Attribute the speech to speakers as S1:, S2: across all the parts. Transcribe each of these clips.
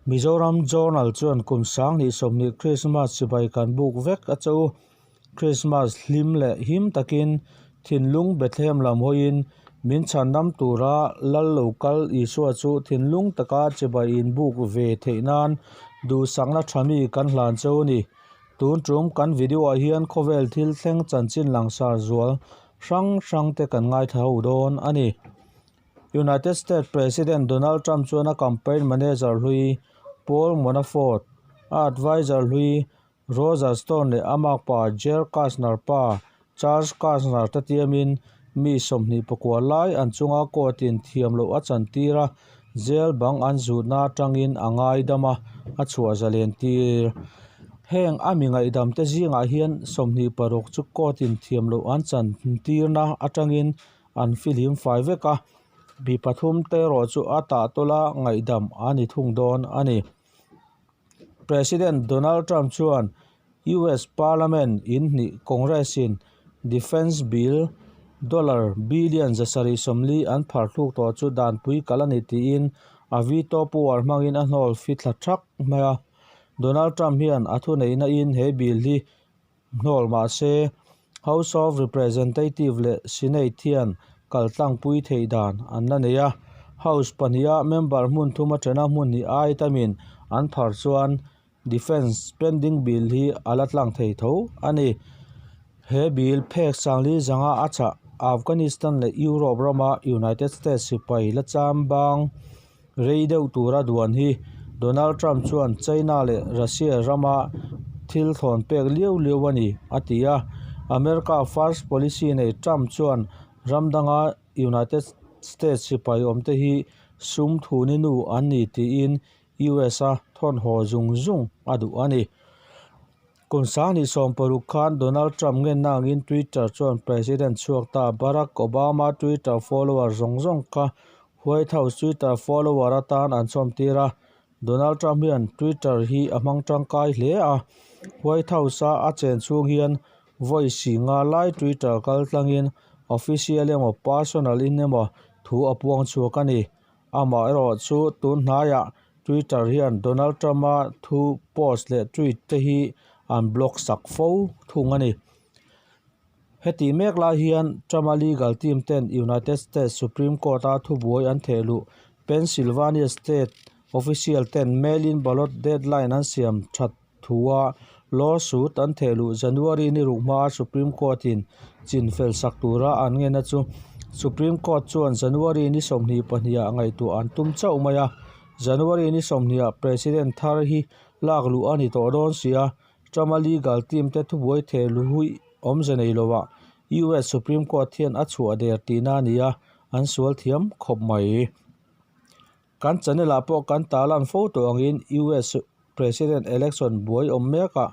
S1: Mizoram Journal chuan kum 2020 Krismas chibai kan buk vek a che u. Krismas hlim leh him takin thinlung Bethlehem lam hawiin min chhandam tura lal lo kal Isua chu thinlung taka chibai inbuk ve theih nan duhsakna tha mi kan hlan che u ni. Tun tum kan video ah hian khawvel thil thleng chanchin langsar zual hrang hrang te kan ngaithla ho dawn a ni. United States President Donald Trump chuan a campaign manager hlui Paul Manafort, a adviser hlui Roger Stone leh a makpa Jared Kushner pa Charles Kushner te tiamin mi 24 lai an chunga court in thiam loh a chantir a, jail bang an zutna atangin a ngaidam a, a chhuah zalen tir. Heng a mi ngaihdam te zingah hian 26 chu court in thiam loh an chantirna atangin an fihlim fai vek a, mi pathum te erawh chu a tah tawla ngaihdam a ni thung dawn a ni. President Donald Trump chuan US Parliament in hnih Congress in Defence Bill dollar billion 740 an phar thluk tawh chu danpui kal a ni tiin a veto power hmangin a hnawl fi thla thak mai a. Donald Trump hian a thuneihna in he bill hi Hnawl mahse, House of Representative leh Senate hian kaltlangpui theih dan an la nei a. House pahniha member hmun thum atana hmun hnih ai tamin an phar chuan Defence Spending Bill hi a la tlang thei tho a ni. He bill phek sangli zanga a chah Afghanistan leh Europe rama United States sipai la chambang Rei deuh tura duan hi Donald Trump chuan China leh Russia rama thil thawn pek liau liau a ni, a ti a. America First policy nei Trump chuan ram danga United States sipai awmte hi sum thuni nu an ni tiin US a thawn haw zung zung a duh a ni. Kum 2016 khan Donald Trump ngenna angin Twitter chuan President chhuak ta Barack Obama Twitter follower zawng zawng kha White House Twitter follower atan an chhawmtir a. Donald Trump hian Twitter hi a hmang tangkai hle a, White House-a a chen chhung hian vawi si nga lai Twitter kal tlangin official emaw personal in emaw thu a puang chhuak a ni. Amaherawh chu tun hnaiah Twitter hian Donald Trump-a thu post leh tweet te hi an block sak fo thung a ni. Heti mek lai hian Trump-a legal team ten United States Supreme Court-a thubuai an thehluh Pennsylvania state official ten mail-in ballot deadline an siam that thua lawsuit an thehluh January ni ruk hmaa Supreme Court-in chinfel sak tura an ngena chu Supreme Court chuan January ni 22 ah ngaihtuah an tum chauh mai a. January ni 20 ah President thar hi lak luh a ni tawh dawn si a, Trump-a legal team te thubuai thehluh awmze nei lovah US Supreme Court hian a chhuah der tihna a ni a, an sual thiam khawp mai. Kan channel ah pawh kan tarlan fo tawh angin US President election buai awm mekah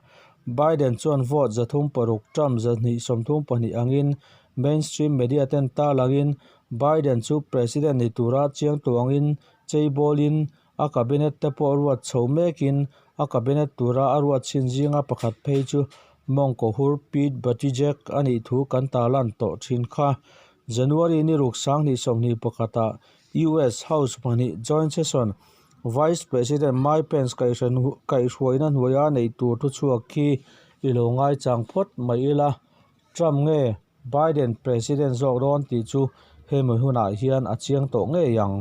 S1: Biden chuan vote 306 Trump 232 angin mainstream media ten tarlangin Biden chu President ni tura chiang tuangin cheibawlin a cabinet te pawh ruat chho mekin a cabinet tura a ruat chhin zinga pakhat phei chu mawngkaw hur Pete Buttigieg a nih thu kan tarlan tawh thin kha. January ni ruk 2021 ah US House pahnih Joint Session Vice President Mike Pence kaihhruaina hnuaia neih tur thuchhuak khi i lo ngaichang phawt mai ila, Trump nge Biden President zawk dawn tih chu hemi hunah hian a chiang tawh ngei ang.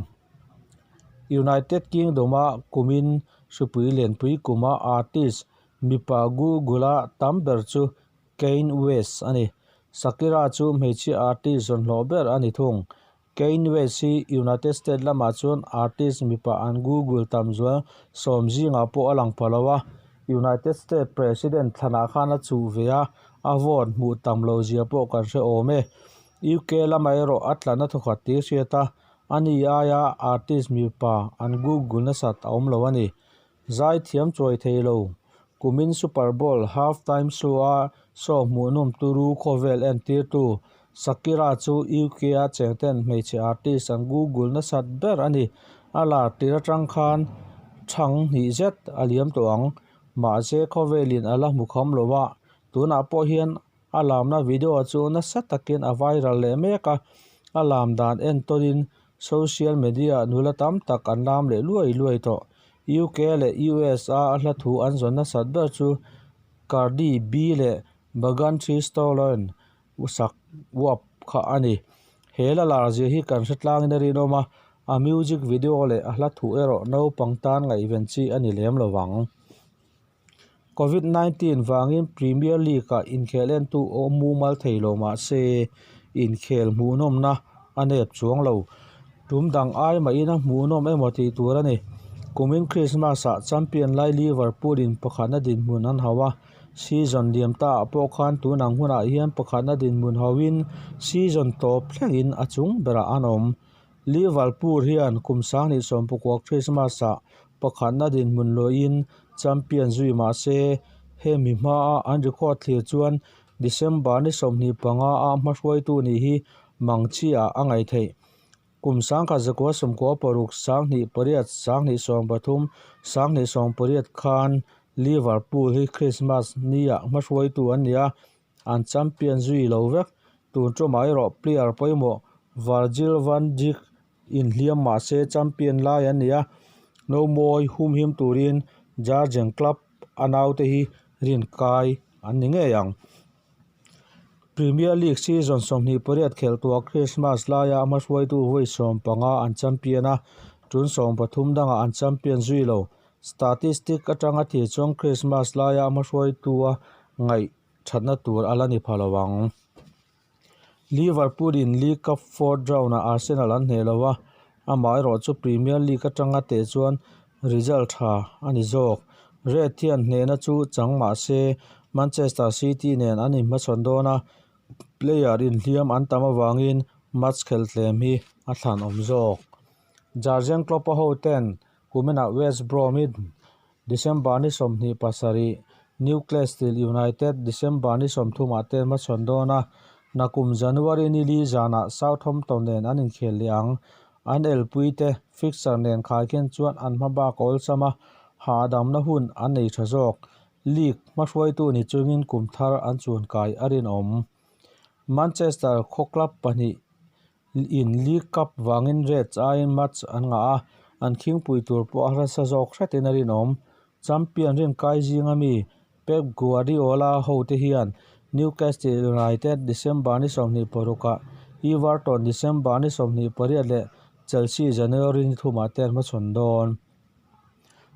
S1: United Kingdom-a kumin hripui lenpui kuma artist mipa Google-a tam ber chu Kanye West a ni. Shakira chu hmeichhia artist zawnhlawh ber a ni thung. Kanye West hi United States lamah chuan artist mipa an Google tam zual sawm zingah pawh a lang pha lo a, United States President thlanah khan a chuh ve a, a vote hmuh tam lo zia pawh kan hre awm e. UK lamah erawh a tlan a thawkhat tir hriat a, ani aia artist mipa an Google nasat a awm lo a ni. Zai thiam chuai thei lo. Kumin Super Bowl half-time show-a show hmuhnawm turu khawvel entirtu Shakira chu UK-a chengten hmeichhe artist an Google nasat ber a ni. A lar tir atang khan thang hnih zet a liam tawh ang. Mahse khawvelin a la hmu kham lo a, tunah pawh hian a lamna video chu nasa takin a viral leh mek a, a lam dan entawnin social media ah nula tam tak an lam leh luai luai tawh. UK leh US a a hla thu an zawn nasat ber chu Cardi B leh Megan Thee Stallion sak uap kha a ni. He la lar zia hi kan hre tlangin a rinawm a, a music video leh a hla thu erawh naupang tan ngaihven chi a ni lem lo vang. Covid 19 vangin Premier League-ah inkhel entu awm mumal thei lo mah se, inkhel hmuhnawmna a nep chuang lo. Tum dang ai mahin a hmuhnawm emaw tih tur a ni. Kumin Christmas-ah champion lai Liverpool-in pakhatna dinhmun an hauh a, season liam taah pawh khan tun ang hunah hian pakhatna dinhmun hauhin season tawp thlengin a chung berah an awm. Liverpool hian kum 2019 Christmas-ah pakhatna dinhmun luahin champion zui mah se, hemi hmaa an record thlir chuan December ni 25 a hmahruaitu nih hi mangchhiah a ngaih theih. Kum 1996, 2008, 2013, 2018 khan Liverpool hi Christmas niah hmahruaitu an ni a, an champion zui lo vek. Tun tumah erawh player pawimawh Virgil van Dijk inhliam mah se champion lai an ni a, nomawi humhim turin Jurgen Klopp a naute hi rinkai an ni ngei ang. Premier League season 28 khelh tuah Christmas laia a hmahruaitu vawi 15 an champion a, tun 13 dangah an champion zui lo. Statistic atanga thih chuan Christmas laia a hmahruaitua ngaih thatna tur a la ni pha lo ang. Liverpool in League Cup fourth round-ah Arsenal an hneh lo a, amaherawh chu Premier League atanga teh chuan result tha a ni zawk. Red hian hnehna chu chang mah se Manchester City nen an inhmachhawn dawn a, player inhliam an tam avangin match khelh tlem hi a thlanawm zawk. Jurgen Klopp-a hoten kuminah West Brom-in December ni 27, Newcastle United December ni 30 ah te hmachhawn dawn a, nakum January ni li zanah Southampton nen an inkhel leh ang. An elpui te fixture nen khaikhen chuan an hma bak a awlsam a, hahdamna hun an nei tha zawk. League hmahruaitu ni chungin kum thar an chuankai a rinawm. Manchester khaw club pahnih in League Cup vangin Reds aiin match an ngah a, an khingpui tur pawh a harsa zawk hretin a rinawm. Champion rinkai zinga mi Pep Guardiola hote hian Newcastle United December ni 26 ah, Everton December ni 28 leh Chelsea January ni thumah te an hmachhawn dawn.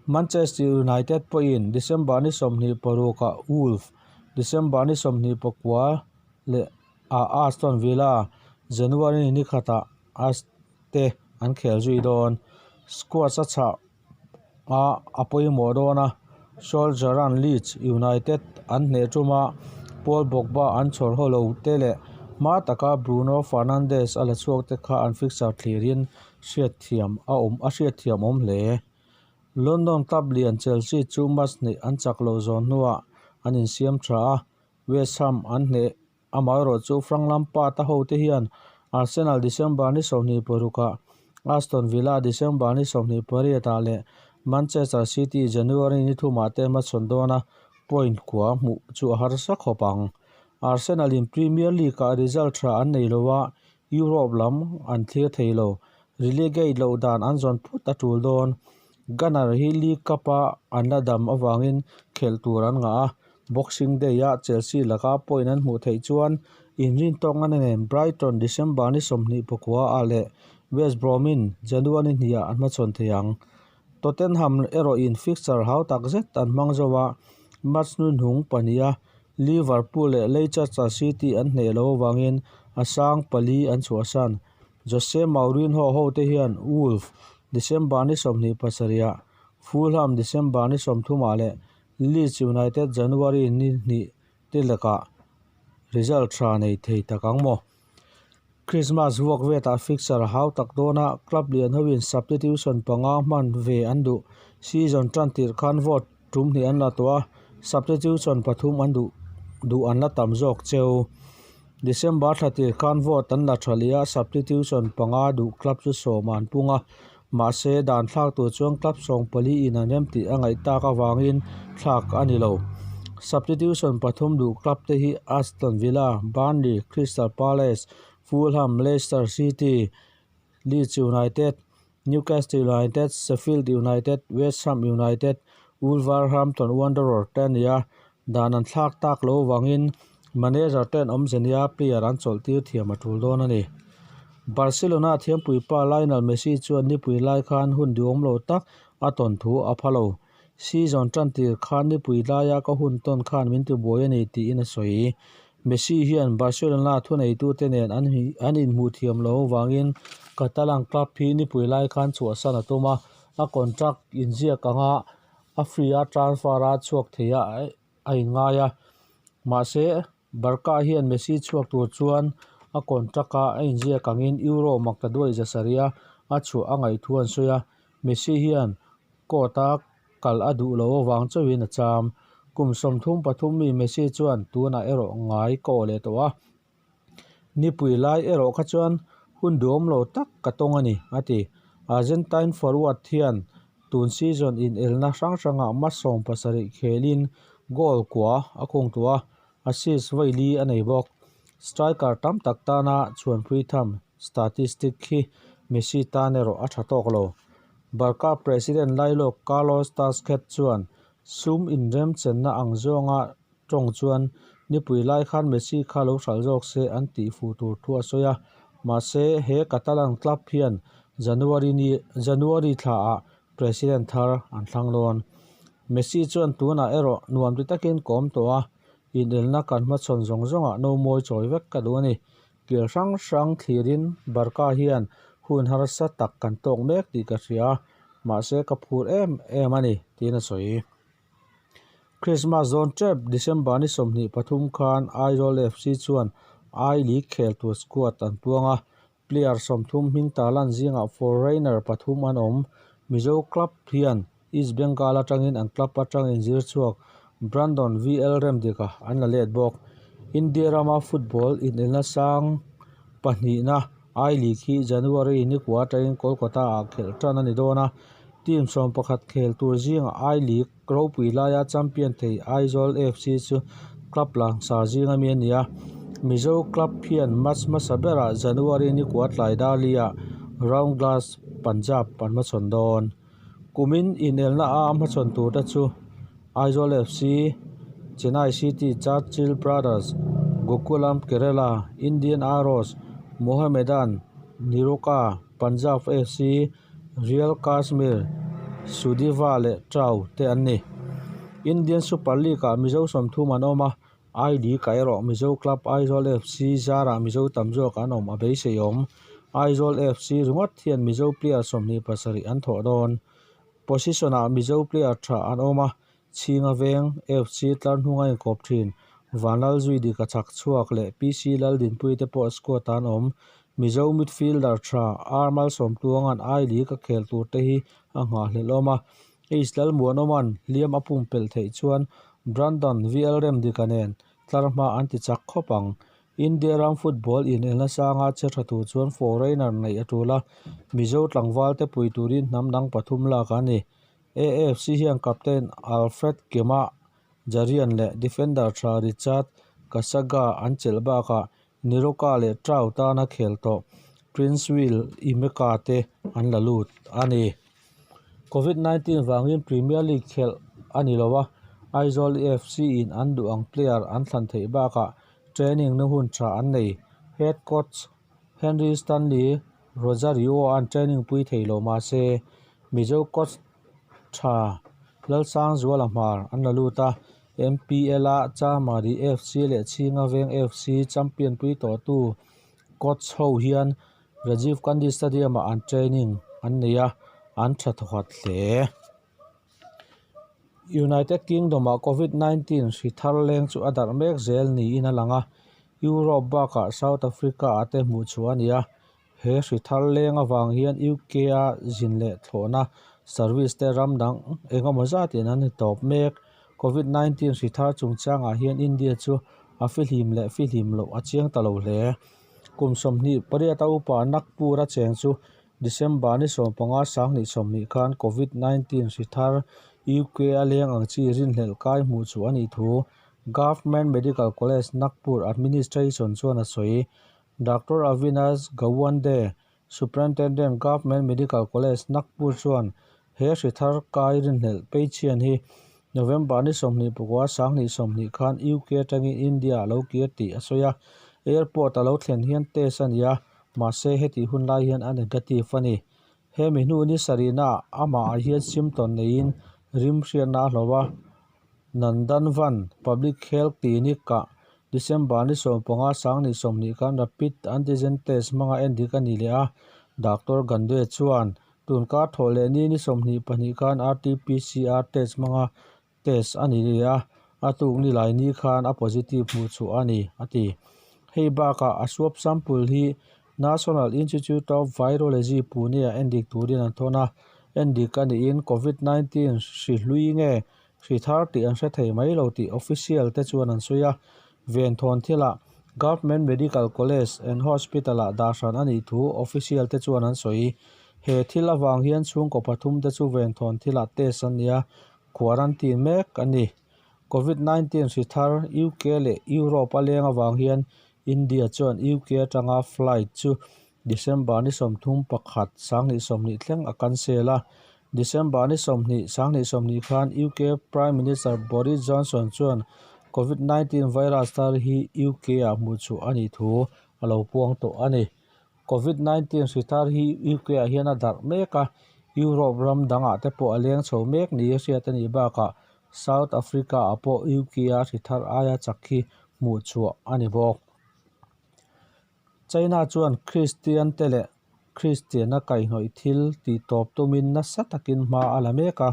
S1: Manchester United pawhin December ni 26 ah Wolves, December ni 29 leh ah Aston Villa January ni khatah te an khel zui dawn. Squad a chhah a a pawimawh dawn a, Solskjaer-a'n Leeds United an hneh ṭuma Paul Pogba an chhawr haw lo te leh hma taka Bruno Fernandes a la chhuak te kha an fixture thlirin hriatthiam a awm a hriatthiam awm hle. London club lian Chelsea chu match hnih an chak loh zawn hnuah an insiam ṭha a, West Ham an hneh Amaherawh chu Frank Lampard-a hote hian Arsenal December ni 26 ah, Aston Villa December ni 28 ah leh Manchester City January ni thumah te hmachhawn dawn a, point kua hmuh chu a harsa khawp ang. Arsenal in Premier League-ah result tha an nei lo a, Europe lam an thlir thei lo. Relegate loh dan an zawn phut a tul dawn. Gunner hi League Cup-a an la dam avangin khelh tur an ngah a, Boxing Day-ah Chelsea laka point an hmuh theih chuan inrintawkna nen Brighton December ni 29 ah leh West Brom-in January hniah an hmachhawn thei ang. Tottenham erawhin fixture hau tak zet an hmang zo a, match hnuhnung pahniha Liverpool leh Leicester City an hneh loh avangin a sang pali an chhuahsan. Jose Mourinho hote hian Wolves December ni 27 ah, Fulham December ni 30 ah leh Leeds United January ni hnih te lakah result tha nei thei tak ang maw? Christmas vuak vetah fixture a hau tak dawn a, club lian hoin substitution panga hman ve an duh. Season tan tirh khan vote tum hnih an la tawh a, substitution pathum an duh duh an la tam zawk cheu. December thla tir khan vote an la tha leh a, substitution panga duh club chu sawm an pung a. Mahse, dan thlak tur chuan club 14 in an remtih a ngaih tak avangin thlak a ni lo. Substitution pathum duh club te hi Aston Villa, Burnley, Crystal Palace, Fulham, Leicester City, Leeds United, Newcastle United, Sheffield United, West Ham United, Wolverhampton Wanderers te a ni a, dan an thlak tak lo vangin manager ten awmze nia player an chawlh tir thiam a tul dawn a ni. Barcelona thiampuipa Lionel Messi chuan nipui lai khan hun duhawm lo tak a tawn thu a pha lo. Season tan tir khan nipui laia ka hun tawn khan min tibuai a ni tiin a sawi. Messi hian Barcelona thuneitute nen an inhmuh thiam lo avangin Catalan club hi nipui lai khan chhuahsan a tum a, a contract inziak anga a free a transfer a chhuak thei a a inngai a. Mahse, Barca hian Messi chhuak tur chuan a contract a a inziak angin Euro maktaduai zasarih a a chhuah a ngaih thu an sawi a, Messi hian court a kal a duh lo avang chauhin a cham. Kum 33 mi Messi chuan tunah erawh ngai ka aw leh tawh a. Nipui lai erawh kha chuan hun duhawm lo tak ka tawng a ni, a ti. Argentine forward hian tun season inelna hrang hrangah match 70 khelin goal kua a khung tawh a, assist vawi li a nei bawk. Striker tam tak tana chhuanpui tham statistic hi Messi tan erawh a tha tawk lo. Barca president lailawk Carlos Tusquets chuan sum inremchenna ang zawnga tawng chuan nipui lai khan Messi kha lo hralh zawk se an tih fuh tur thu a sawi a, mahse he Catalan club hian January ni January thlaah president thar an thlang dawn. Messi chuan tunah erawh nuam ti takin ka awm tawh a, inelna kan hmachhawn zawng zawngah no mawi chawi vek ka duh a ni. Kil hrang hrang thlirin Barca hian hun harsa tak kan tawk mek tih ka hria a, mahse ka phur em em a ni, tiin a sawi. Christmas dawn tep December ni 23 khan Aizawl FC chuan I-League khel tur squad an puang a, player 30 hming tarlan zingah foreigner pathum an awm. Mizo club hian East Bengal atangin an club atang inzir chhuak Brandon VL Remdika an la let bawk. India rama football inelna sang pahnihna I-League hi January ni kua atangin Kolkata-ah khelh tan a ni dawn a, team 11 khel tur zingah I-League ropui laia champion thei Aizawl FC chu club langsar zinga mi a ni a. Mizo club hian match hmasa berah January ni kua tlai Darli-ah Roundglass Punjab an hmachhawn dawn. Kumin inelna a hmachhawn tur te chu Aizawl FC, Chennai City, Churchill Brothers, Gokulam Kerala, Indian Arrows, Mohammedan, NEROCA, Punjab FC, Real Kashmir, Sudiva leh Trau te an ni. Indian Super League ah Mizo 30 an awm a, I League ah erawh Mizo club Aizawl FC zarah Mizo tam zawk an awm a beisei awm. Aizawl FC ringawt hian Mizo player 27 an thawh dawn. Position ah Mizo player tha an awm a, Chhinga Veng FC tlar hnunga inkawp thin Vanlalzui Dika chak chhuak leh PC Laldinpui te pawh squad ah an awm. Mizo midfielder tha R Malsawmtluanga'n I League a khel tur te hi a nghahhlelh awm a, H Lalmuanawma'n hliam a pumpelh theih chuan Brandon VL Remdika nen tlar hma an ti chak khawp ang. India ram football inelna sanga che tha tur chuan foreigner neih a tul a, Mizo tlangval te pui turin hnam dang pathum lak a ni. AFC hian captain Alfred Kema Jarian leh defender tha Richard Kasaga an chelh bakah NEROCA leh Trau tana khel tawh Prince Will Emeka te an la lut a ni. Covid 19 vangin Premier League khelh a ni lo a, Aizawl FC in an duh ang player an thlan theih bakah training na hun tha an nei. Head coach Henry Stanley Rosario an training pui thei lo mahse Mizo coach tha Lalsangzuala Hmar an la lut a, MPL a Chamari FC leh Chhinga Veng FC champion pui tawhtu coach ho hian Rajiv Gandhi Stadium ah an training an nei a, an tha thawkhat hle. United Kingdom ah Covid 19 hri thar leng chu a darh mek zel niin a lang a, Europe bakah South Africa ah te hmuh chhuah a ni a, he hri thar leng avang hian UK a zin leh thlawhna service te ram dang engemaw zatin an ni tawp mek. Covid 19 hri thar chungchangah hian India chu a fihlim leh fihlim loh a chiang ta lo hle. Kum 28 a upa Nagpur a cheng chu December ni 15 2020 khan Covid 19 hri thar UK a leng ang chi rinhlelh kai hmuh chu a nih thu Government Medical College Nagpur Administration chuan a sawi. Doctor Avinash Gawande, Superintendent Government Medical College Nagpur chuan he hri thar kai rinhlelh patient hi November ni 24 2020 khan UK atangin India a lo kir tih a sawi a, airport a lo thlen hian test a ni a, mahse hetih hun lai hian a negative a ni. Hemi hnu ni sarihna amah ah hian symptom neiin rim hriatna a hlauh a, Nandanvan Public Health Clinic ah December ni 15 2020 khan rapid antigen test hmanga endik a ni leh a, Doctor Gandhe chuan tunkar thawh leh ni ni 22 khan RT-PCR test hmanga test a ni leh a, a tuk ni lai ni khan a positive hmuh chhuah a ni, a ti. Hei bakah a swab sample hi National Institute of Virology Pune-ah endik turin an thawn a, endik a niin Covid 19 hri hlui nge hri thar tih an hre thei mai lo tih official te chuan an sawi a. Venthawn thilah Government Medical College and Hospital-ah dah hran a nih thu official te chuan an sawi. He thil avang hian chhungkaw pathum te chu venthawn thilah test an ni a, quarantine mek a ni. Covid 19 hri thar UK leh Europe a leng avang hian India chuan UK atanga flight chu December ni 31 2020 thleng a cancel a. December ni 20 2020 khan UK Prime Minister Boris Johnson chuan Covid 19 virus thar hi UK ah hmuh chhuah a nih thu a lo puang tawh a ni. Covid 19 hri thar hi UK ah hian a darh mek a, Europe ram dangah te pawh a leng chho mek ni a hriat a nih bakah South Africa ah pawh UK a hri thar aia chak hi hmuh chhuah a ni bawk. China chuan Kristian te leh Kristiana kaihhnawih thil tih tawp tumin nasa takin hma a la mek a.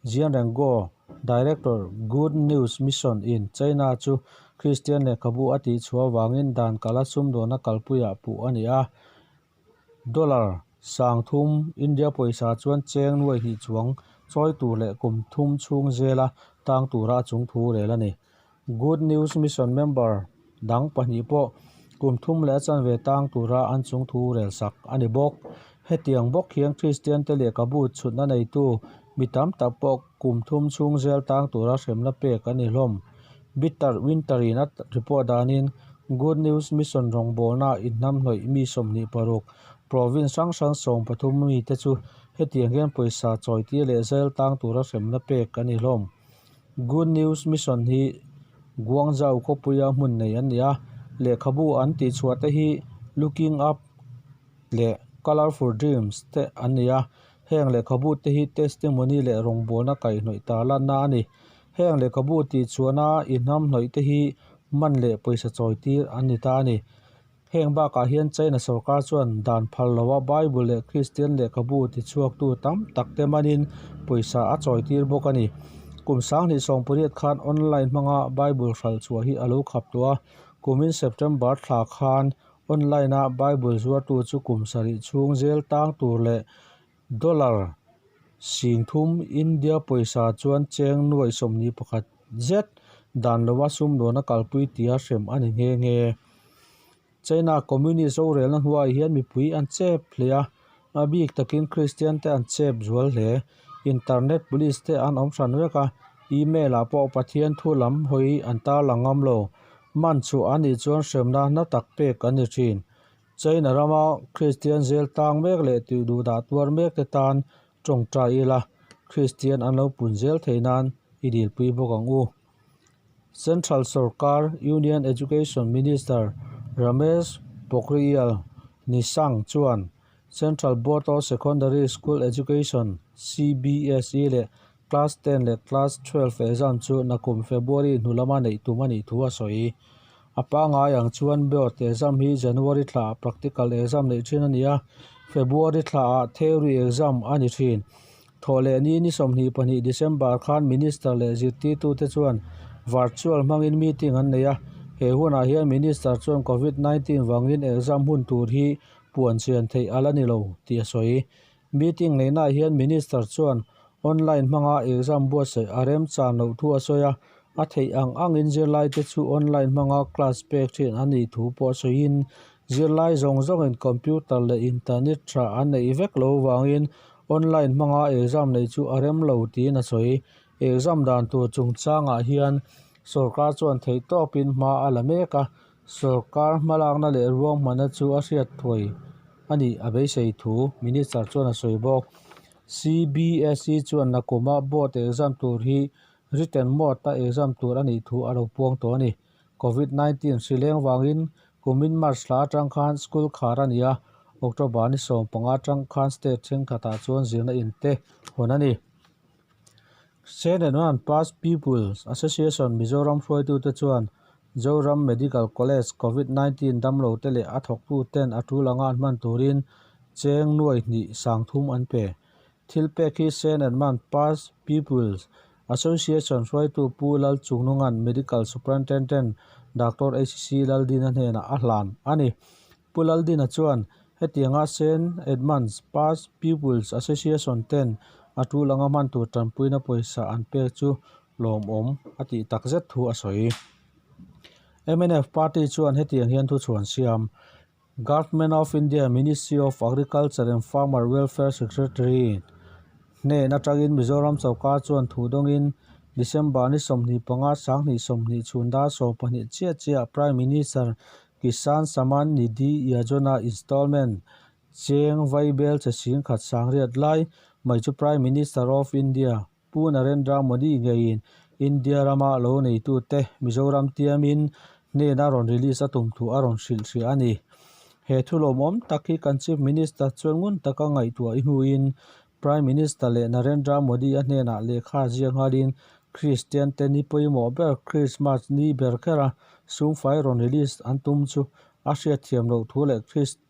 S1: Jian Renggo, Director, Good News Mission in China chu Kristian lehkhabu a tih chhuah avangin dan kala sumdawna kalpuiah puh a ni a. Dollar 3000 India pawisa chuan cheng nuai hnih chuang chawi tur leh kum thum chhung zela tang tura a chung thu rel a ni. Good News Mission member dang pahnih pawh kum thum leh a chanve tang tura an chung thu rel sak a ni bawk. Hetiang bawk hian Kristian te lehkhabu chhutna neitu mi tam tak pawh kum thum chhung zel tang tura hremna pek a ni hlawm. Bitter Winter in a report danin Good News Mission rawngbawlna inhnamhnawih mi 26, province hrang hrang 13 mi te chu hetiang hian pawisa chawitir leh zel tang tura hremna pek a ni hlawm. Good News Mission hi Guangzhou khawpuia hmun nei an ni a, lehkhabu an tihchhuah te hi Looking Up leh Colourful Dreams te an ni a, heng lehkhabu te hi testimony leh rawngbawlna kaihhnawih tarlanna a ni. Heng lehkhabu tihchhuahna inhnamhnawih te hi man leh pawisa chawitir an ni ta a ni. Heng bakah hian China sorkar chuan dan phal loa Bible leh Kristian lehkhabu tichhuaktu tam tak te manin pawisa a chawitir bawk a ni. Kum 2018 khan online hmanga Bible hralh chhuah hi a lo khap tawh a, kumin September thla khan online-a Bible zuartu chu kum sarih chhung zel tang tur leh dollar 3000 India pawisa chuan cheng nuai 21 zet dan loa sumdawn a kalpui tia hrem a ni nghe nghe. China Communist rorelna hnuaiah hian mipui an chep hle a, a bik takin Kristian te an chep zual hle. Internet police te an awm hran vek a, email ah pawh Pathian thu lam hawi an tarlang ngam lo. Man chhuah a nih chuan hremna na tak pek an ni thin. China rama Kristian zel tang mek leh tih duhdah tuar mek te tan tawngtai ila, Kristian an lo pun zel theih nan i dilpui bawk ang u. Central sorkar Union Education Minister Ramesh Pokhriyal Nishank chuan Central Board of Secondary School Education, CBSE, leh Class 10 leh Class 12 exam chu nakum February hnu lama neih tum a nih thu a sawi. A pangngai ang chuan Board exam hi January thlaah practical exam neih thin a ni a, February thlaah theory exam a ni thin. Thawh leh ni ni 22 December khan Minister leh zirtirtute chuan virtual hmangin meeting an nei a, he hunah hian Minister chuan Covid 19 vangin exam hun tur hi puan chian theih a la ni lo tih a sawi. Meeting neihnaah hian Minister chuan online hmanga exam buatsaih a remchan loh thu a sawi a, a theih ang angin zirlaite chu online hmanga class pek thin a nih thu pawh sawiin Zirlai zawng zawngin computer leh internet tha an neih vek lo vangin online hmanga exam neih chu a rem lo tiin a sawi. Exam dan tur chungchangah hian sorkar chuan theihtawpin hma a la mek a, sorkar hmalakna leh ruahmanna chu a hriat thuai a nih a beisei thu Minister chuan a sawi bawk. CBSE chuan nakuma board exam tur hi written mode-a exam tur a nih thu a lo puang tawh a ni. Covid 19 hri leng vangin kumin March thla atang khan school khar a ni a, October ni 15 atang khan state thenkhatah chuan zirna in te hawn a ni. St Edmund Past Pupils Association Mizoram hruaitute chuan Zoram Medical College Covid 19 damlo te leh a thawktu ten a tul anga an hman turin cheng nuai hnih sang thum an pe. Thil pek hi St Edmund Past Pupils Association hruaitu Pu Lalchungnunga'n Medical Superintendent Doctor HC Laldina hnenah a hlan a ni. Pu Laldina chuan hetianga St Edmund's Past Pupils Association ten a tul anga hman tur tanpuina pawisa an pek chu lawmawm a tih takzet thu a sawi. Mnf party chuan hetiang hian thuchhuan siam Government of India Ministry of Agriculture and Farmer Welfare Secretary hnen atangin Mizoram sorkar chuan thu dawngin December ni 25 2020 chhun dar 12 chiah chiah Prime Minister Kisan Samman Nidhi Yojana Installment cheng vaibel che sing khat sangriat lai mai chu Prime Minister of India Pu Narendra Modi ngeiin India rama lo neitute Mizoram tiamin hnena rawn release a tum thu a rawn hrilh hria a ni. He thu lawmawm tak hi kan Chief Minister chuan ngun taka ngaihtuah i hnuin Prime Minister leh Narendra Modi a hnenah lehkha ziak nghalin Kristian te ni pawimawh ber Christmas ni ber khera sumfai rawn release an tum chu a hriatthiam loh thu leh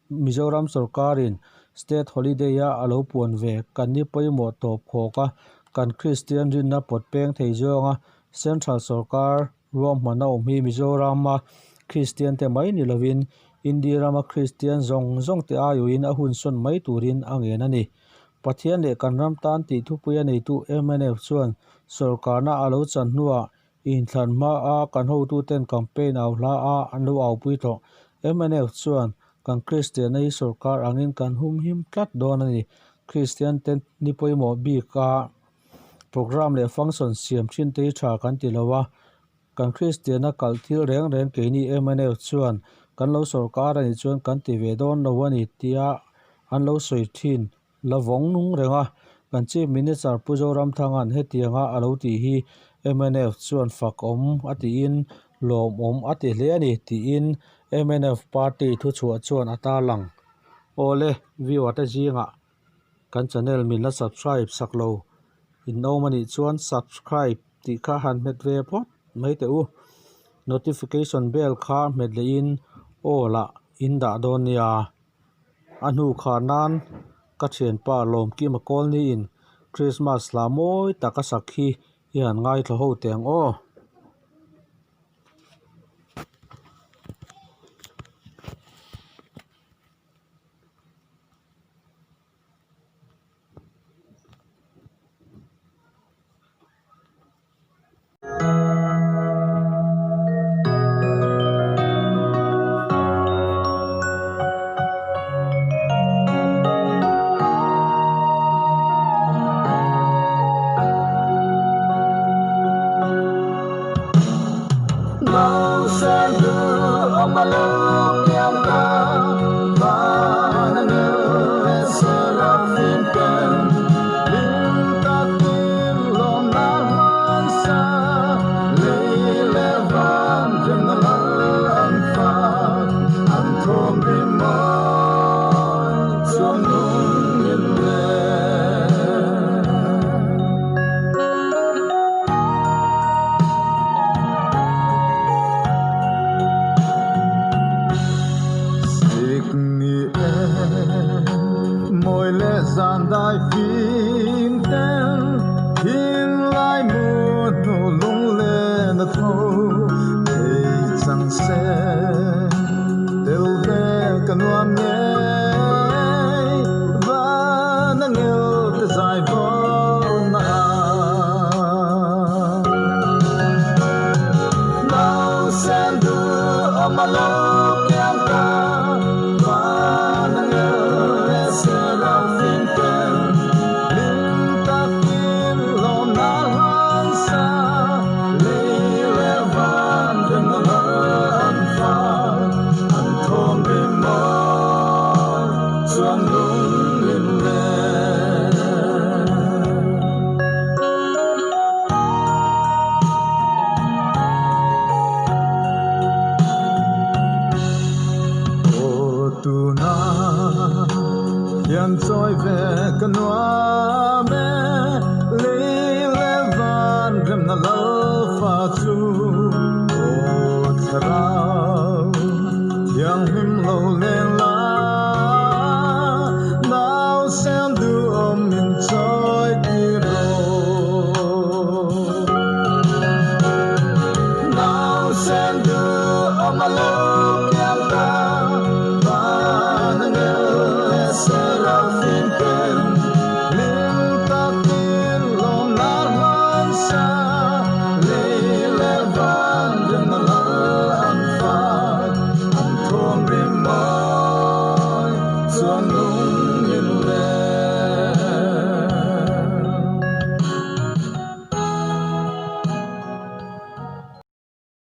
S1: Mizoram sorkarin State Holiday-a a lo puan ve kan ni pawimawh tawp khawk a, kan Kristian rinna pawt peng thei zawnga Central sorkar ruahman a awm hi Mizorama Kristian te mai ni lovin India rama Kristian zawng zawng te aiawhin a hun sawn mai turin a ngen a ni. Pathian leh kan ram tan tih thupui a neitu mnf chuan sorkarna a lo chan hnuah Inthlan hmaa kan hotuten campaign au hla a an lo aupui tawh. Mnf chuan kan Kristianna hi sorkar angin kan humhim tlat dawn a ni. Kristian te ni pawimawh bik a programme leh function siam thin te hi tha kan ti lo a. Kan Kristianna kalh thil reng reng keini mnf chuan kan lo sorkar a nih chuan kan ti ve dawn lo a ni tia an lo sawi thin. La vawng nung reng a, kan Chief Minister Pu Zoramthanga'n hetianga a lo tih hi mnf chuan fak awm a tiin lawmawm a ti hle a ni tiin mnf party thuchhuah chuan a tarlang. Awle, viewer te zingah kan channel min la subscribe sak lo in awm a nih chuan subscribe tih kha han hmet ve phawt mai teh u. Notification bell kha hmet lehin aw lah in dah dawn nia. A hnu khar nan ka thianpa Lawmkima Kawlniin Christmas hla mawi tak a sak hi i han ngaithla ho teh ang aw.